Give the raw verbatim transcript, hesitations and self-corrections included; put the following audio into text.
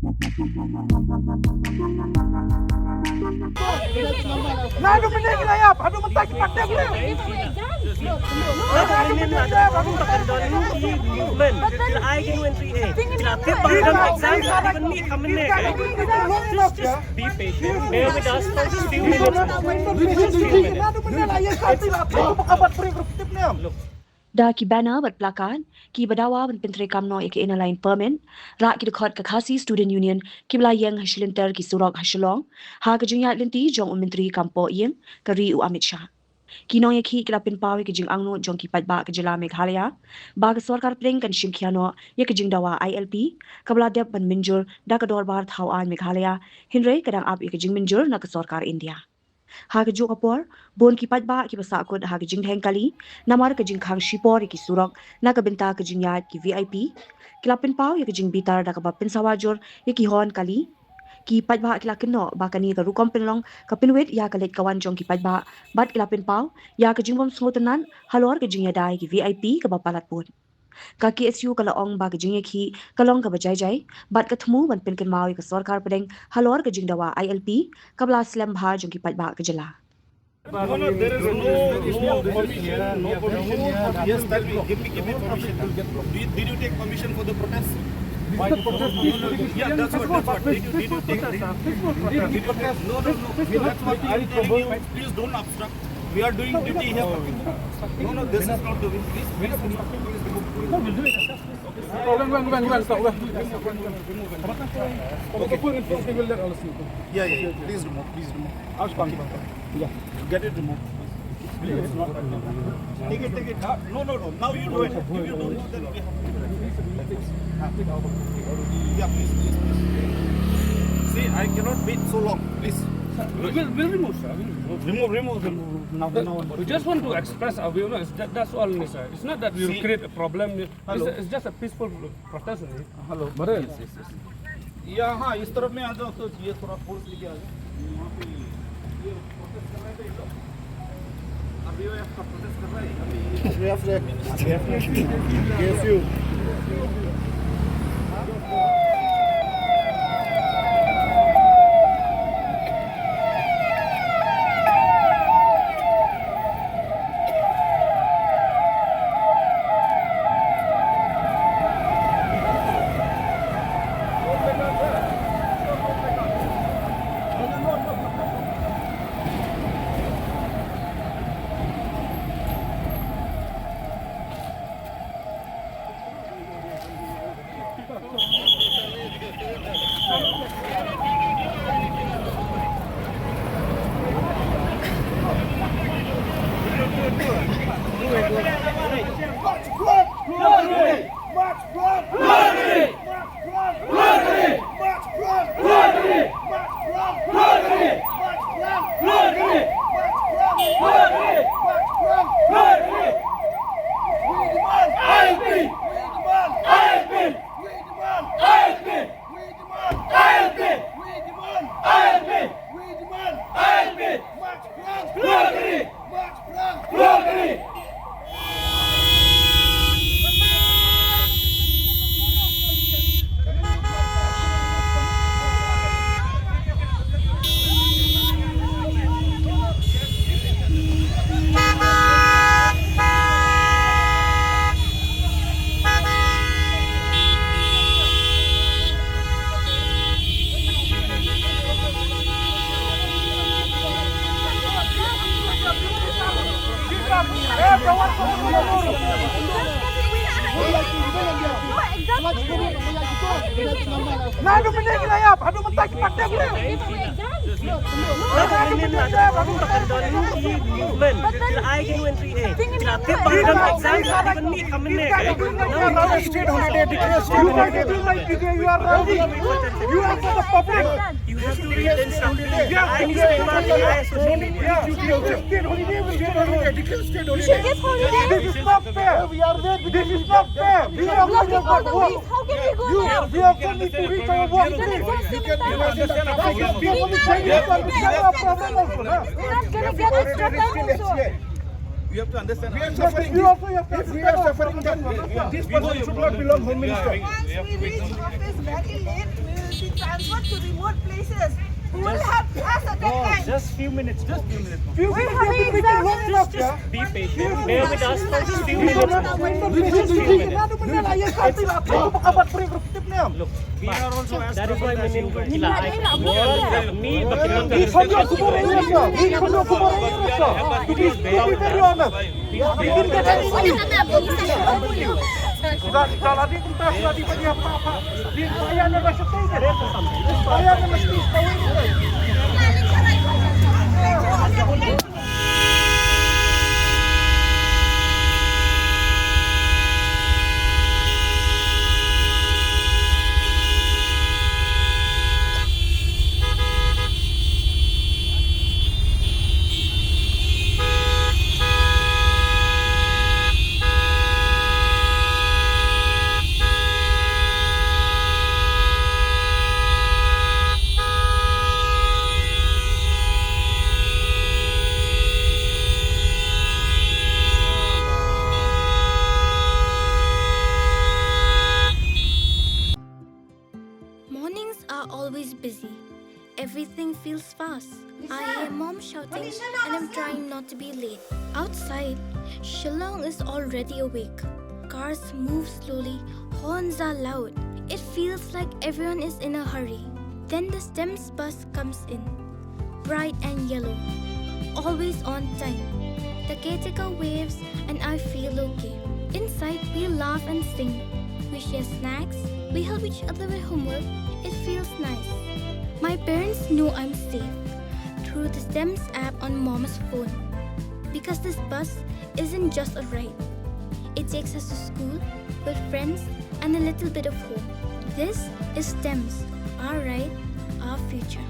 Naduh mynne ngi la ïap, haduh mynta ki pat dep leh. Movement. Ki la ai ki entry eh. Ki la tip ba ka don exam, ki la mih ka mynne. Just, just be patient. Bear with us for just few minutes. Just few minutes. Look. Da ki banner bad placard, kiba dawa ban pyntreikam noh ïa ka Inner Line Permit, rah ki dkhot ka Khasi Student Union, kiba la ïeng ha shilynter ki surok ha Shillong, ha ka jingïaid lynti jong u Myntri kam pohïing ka ri u Amit Shah. Ki nongïakhih ki la pynpaw ïa ka jingangnud jong ki paidbah ka jylla Meghalaya ba ka sorkar pdeng kan shim khia noh ïa ka jingdawa I L P kaba la dep ban mynjur da ka dorbar thaw aiñ Meghalaya, hynrei ka dang ap ïa ka jingmynjur na ka sorkar India. Ha kajuh ka por, bun ki paidbah kiba sahkut ha ka jingdheng kali namar ka jingkhang shipor ïa ki surok na ka bynta ka jingïaid ki V I P, ki la pynpaw ïa ka jingbitar da kaba pynsawa jur ïa ki horn kali. Ki paidbah ki la kynnoh ba kane ka rukom pynlong ka pynwit ïa ka leit ka wan jong ki paidbah, bad ki la pynpaw ïa ka jingbym sngewtynnad halor ka jingïada ïa ki V I P kaba palat bud. Ka K S U ka la ong ba ka jingïakhih ka long kaba jai jai bad ka thmu ban pynkynmaw ïa ka sorkar pdeng halor ka jingdawa I L P kaba la slem bha jong ki paidbah ka jylla. No, no, there is no, no permission, no permission. Yes, tell me, give me, give me permission. Did, did you take permission for the protest? Why the protest? No, no, yeah, that's what, that's what. Did you, did you take, did, did you take? No, no, no. That's what I'm telling you. Please don't obstruct. We are doing duty here. No, no, this is not the way. Please, please, please, please remove. Remove, remove, remove. Okay, sir. Remove, remove, remove. Okay. Okay, put in front, we will let us see. Yeah, yeah, yeah. Please remove, please remove. Ask Pang. Yeah. Get it removed. Please, it's not. Take it, take it. Uh, no, no, no. Now you do it. If you don't know, then we have to. Yeah, please, please, please. See, I cannot wait so long. Please. We'll, we'll remove, sir. We'll remove. Remove, remove, remove. Now, now. We just want to express our view. No, it's that, that's all, sir. It's not that we will create a problem. Hello. It's, it's just a peaceful protest only. Hello. Yes, yes, yes. यहाँ, हाँ, इस तरफ में आ जाओ तो ये थोड़ा फोर्स लेके आ जाओ। यहाँ पे ये प्रोटेस्ट कर रहे थे ये लोग। अभी वो आपका प्रोटेस्ट कर रहा है, अभी ये K S U. We demand I L P! We demand I L P! We demand I L P! March prang! Keluar negeri! March prang! Keluar negeri! Naduh mynne ngi la ïap, haduh mynta ki pat dep leh. Movement. Ki la ai ki entry eh. Ki la tip ba ka don exam, ki la mih ka mynne. State holiday, declare state holiday. You are running. You are for the public. You have to read the instruction. Yeah, yeah, yeah. State holiday, state holiday, declare state holiday. This is not fair. We are ready. This is not fair. We are going to work. How can we go now? We also need to reach our workplace. You can imagine the traffic is. We only take this one. We have a problem also, huh? We're not gonna get extra time also. You have to understand. We are suffering. You also have to understand. We are suffering. This person should not be long Home Minister. Once we reach office very late, we will be transferred to remote places. Who will help us at that time? Just few minutes. Just few minutes. Few minutes. We have to wait long enough. Just be patient. Bear with us for just few minutes. Look, that is why my name is Gila. I want me, but Mornings are always busy. Everything feels fast. I hear mom shouting and I'm trying not to be late. Outside, Shillong is already awake. Cars move slowly, horns are loud. It feels like everyone is in a hurry. Then the STEMS bus comes in, bright and yellow, always on time. The caretaker waves and I feel okay. Inside, we laugh and sing. We share snacks. We help each other with homework. It feels nice. My parents know I'm safe through the STEMS app on mom's phone because this bus isn't just a ride. It takes us to school, with friends, and a little bit of hope. This is STEMS, our ride, our future.